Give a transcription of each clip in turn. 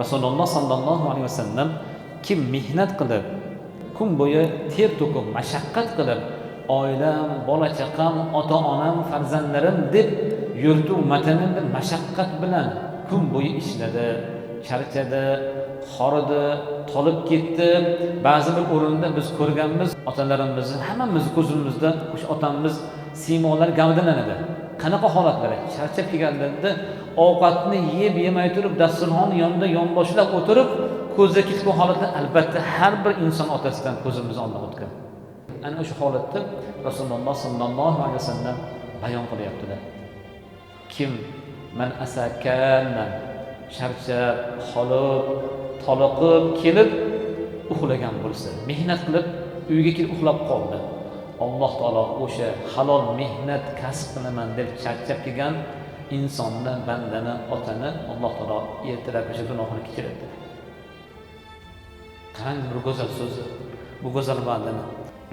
Rasululloh sollallohu alayhi vasallam kim mehnat qilib, kun bo'yi ter to'kib, mashaqqat qilib, oilam, bola chaqam, ota onam, farzandlarim deb yurtu vatanim deb mashaqqat bilan kun bo'yi ishladi, charchadi, horidi, tolib ketdi. Ba'zi bir o'rinda biz ko'rganmiz otalarimizni, hammamiz ko'zimizda o'sha otamiz siymolari gavdalanadi. Qanaqa holatlar? Charchab kelganlarida ovqatni yeb yemay turib dasturxon yonida yonboshlab o'tirib ko'zga ketgan holatda albatta har bir inson otasidan ko'zimiz oldidan o'tgan. Ana o'sha holatda Rasululloh sollallohu alayhi vasallam bayon qilyaptilar. Kim man asakanman charchab, holib, toliqib kelib uxlagan bo'lsa, mehnat qilib uyga kelib uxlab qoldi. Alloh taolo o'sha halol mehnat kasb qilaman deb charchab kelgan insonni, bandani, otani Alloh taolo ertalab o'sha gunohini kechiradi. Qarang bir go'zal so'zi, bu go'zal va'dani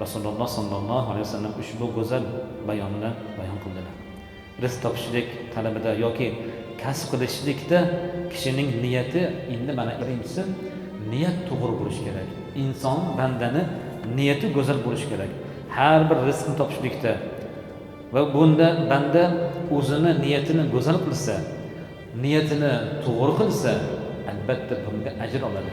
Rasululloh sollallohu alayhi vasallam ushbu go'zal bayonni bayon qildilar. Rizq topishlik talabida yoki kasb qilishlikda kishining niyati, endi mana birinchisi niyat to'g'ri bo'lishi kerak. Inson bandani niyati go'zal bo'lishi kerak. Har bir rizqni topishlikda va bunda banda o'zini niyatini go'zal qilsa, niyatini to'g'ri qilsa, albatta bunga ajr oladi.